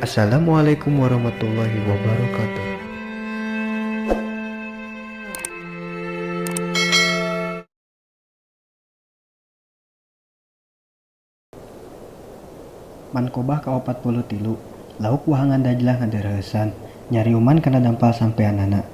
Assalamualaikum warahmatullahi wabarakatuh. Manqobah ka-43, Lauk wahangan Dajlah ngadereusan, nyariuman kana dampal sampeanana.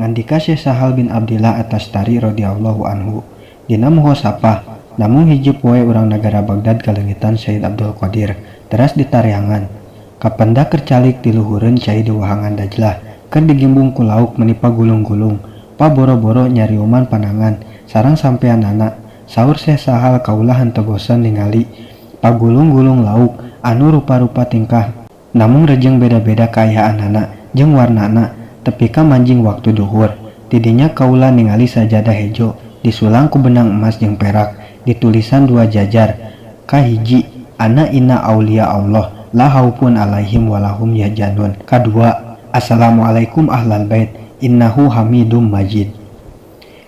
Ngandika Syekh Sahal bin Abdillah At-Tastari radhiyallahu anhu, dina muhosafah, namung hiji poe urang nagara Bagdad kaleungitan Sayyid Abdul Qadir, teras ditareangan. Kapendak keur calik di luhureun cai di wahangan Dajlah, keur digimbung ku lauk meni pagulung-gulung, paboro-boro nyariuman panangan sareng sampeanana. Saur Syekh Sahal kaula henteu bosen ningali pagulung-gulung lauk anu rupa-rupa tingkah namung rejeng beda-beda kaayaanana jeung warnana tepi ka manjing waktu duhur. Tidinya kaula ningali sajadah hejo disulang ku benang emas jeung perak ditulisan dua jajar kahiji ana inna auliya Allah la haufun alaihim walahum yahzanun, kadua assalamualaikum ahlal bait innahu hamidum majid.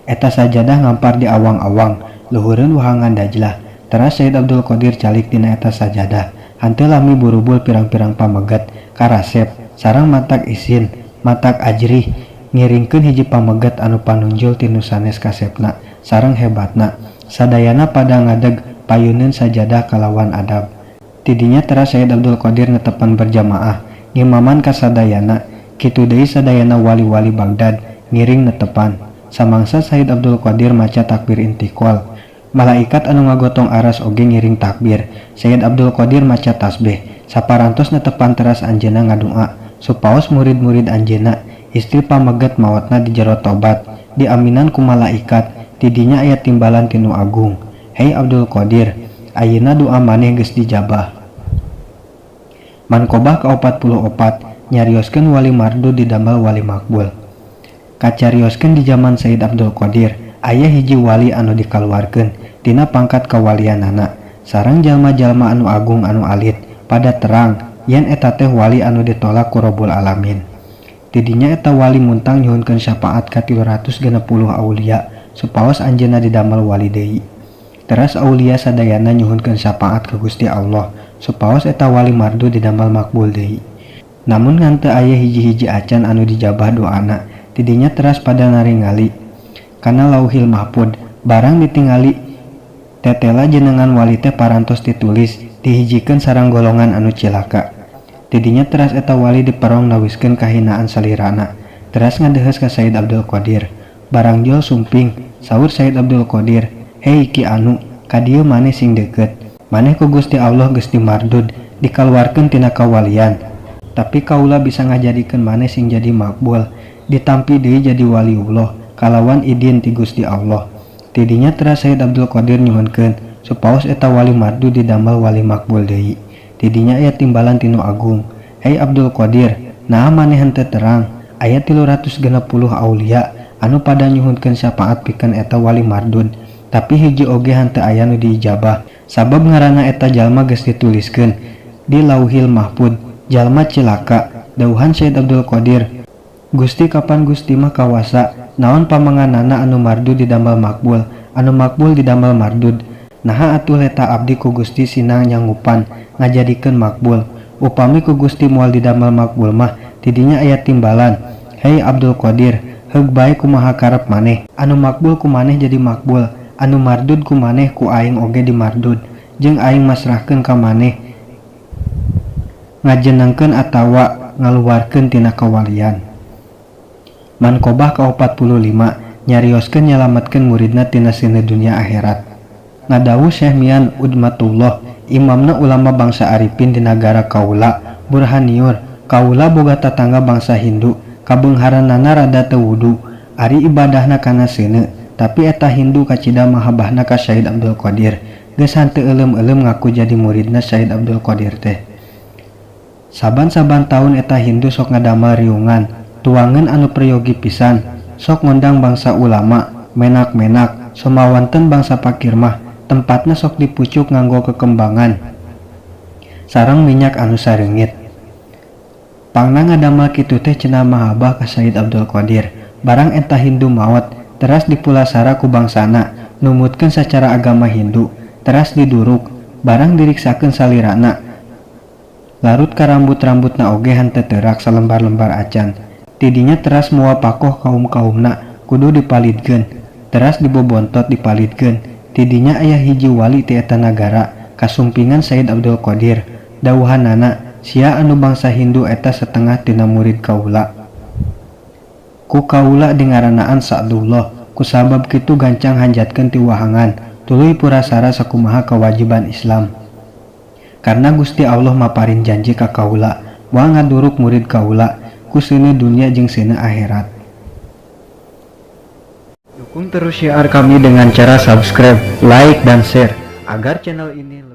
Eta sajadah ngampar di awang-awang luhureun wahangan Dajlah. Teras Sayyid Abdul Qadir calik dina eta sajadah. Henteu lami burubul pirang-pirang pameget karasep sareng matak isin matak ajrih ngiringkeun hiji pameget anu panunjul ti nu sanes kasepna sareng hebatna. Sadayana pada ngadeg payuneun sajadah kalawan adab. Tidinya teras Sayyid Abdul Qadir netepan berjamaah ngimaman ka sadayana. Kitu deui sadayana wali-wali Baghdad ngiring netepan. Samangsa Sayyid Abdul Qadir maca takbir intiqal, malaikat anu ngagotong aras oge ngiring takbir. Sayyid Abdul Qadir maca tasbih. Saparantos netepan teras anjeunna ngadua supaos murid-murid anjeunna istri pameget maotna di jero tobat diaminan ku malaikat. Tidinya aya timbalan tinu agung, Hei Abdul Qadir, ayeuna doa maneh geus dijabah. Manqobah ka-44, nyarioskeun wali mardud didamel wali makbul. Kacarioskeun di zaman Sayyid Abdul Qadir, aya hiji wali anu dikaluarkeun tina pangkat kawalianana sareng jalma-jalma anu agung anu alit pada terang yen eta teh wali anu ditolak ku Rabbul Alamin. Tidinya eta wali muntang nyuhunkeun syafaat ka 360 aulia supaos anjeunna didamel wali deui. Teras aulia sadayana nyuhunkeun syafaat ka Gusti Allah supaos eta wali mardu didamel makbul deui. Namun ngan teu aya hiji-hiji acan anu dijabah doana. Tidinya teras pada naringali kana Lauhil Mahfud barang ditingali tetela jenengan wali teh parantos ditulis dihijikeun sareng golongan anu cilaka. Tidinya teras eta wali diperong nawiskeun kahinaan salirana. Teras ngadeheus ka Sayyid Abdul Qadir. Barang jol sumping, saur Sayyid Abdul Qadir, Hei ki anu, ka dieu maneh sing deukeut. Maneh ku Gusti Allah geus dimardud, dikaluarkeun tina kawalian. Tapi kaula bisa ngajadikeun maneh sing jadi makbul, ditampi deui jadi waliullah kalawan idin ti Gusti Allah. Tidinya teras Sayyid Abdul Qadir nyuhunkeun supaos eta wali mardud didamel wali makbul deui. Tidinya aya timbalan tinu agung, Hei Abdul Qadir, naha maneh henteu terang aya 360 aulia anu pada nyuhunkeun syafaat pikeun eta wali mardud, tapi hiji oge henteu aya nu diijabah. Sabab ngaranna eta jalma geus dituliskeun di Lauhil Mahfud, jalma cilaka. Dauhan Sayyid Abdul Qadir, Gusti kapan Gusti mah kawasa naon pamanganana anu mardud didamel makbul, anu makbul didamel mardud. Naha atuh leta abdi ku Gusti sinang nyangupan ngajadikeun makbul. Upami ku Gusti moal didamel makbul mah tidinya aya timbalan. Hei Abdul Qadir, heug bae kumaha karep maneh. Anu makbul ku maneh jadi makbul, anu mardud ku maneh ku aing oge dimardud. Jeung aing masrahkeun ka maneh ngajenengkeun atawa ngaluarkeun tina kawalian. Manqobah ka-45, nyarioskeun nyalametkeun muridna tina seuneu dunia akhirat. Ngadawuh Syekh Mian Udmatullah, imamna ulama bangsa Arifin di nagara Kaula, Burhaniur. Kaula boga tatangga bangsa Hindu, kabeungharanana rada teu wudu, ari ibadahna kana seuneu, tapi eta Hindu kacida mahabbahna ka Sayyid Abdul Qadir. Geus henteu euleum-euleum ngaku jadi muridna Sayyid Abdul Qadir teh. Saban-saban taun eta Hindu sok ngadamel riungan, tuangan anu peryogi pisan, sok ngondang bangsa ulama, menak-menak, somawanten bangsa pakir mah, tempatna sok dipucuk nganggo kekembangan sareng minyak anu sareungit. Pangna ngadamel kitu teh cenah mahabbah ka Sayyid Abdul Qadir. Barang eta Hindu maot, teras dipulasara ku bangsana, numutkeun sacara agama Hindu, teras diduruk, barang diriksakeun salirana. Larut ka rambut-rambutna oge henteu teurak salembar-lembar acan. Ti dinya teras muwapakoh kaum-kaumna kudu dipalidkeun. Teras dibobontot dipalidkeun. Ti dinya aya hiji wali ti eta nagara kasumpingan Said Abdul Qadir. Dawuhanana, Sia anu bangsa Hindu eta satengah tina murid kaula. Ku kaula dingaranaan Sa'dullah. Kusabab kitu gancang hanjatkeun ti wahangan, tuluy purasara sakumaha kawajiban Islam. Karna Gusti Allah maparin janji ka kaula, moal ngaduruk murid kaula, ku seuneu dunya jeung seuneu akhirat. Dukung terus syiar kami dengan cara subscribe, like, dan share agar channel ini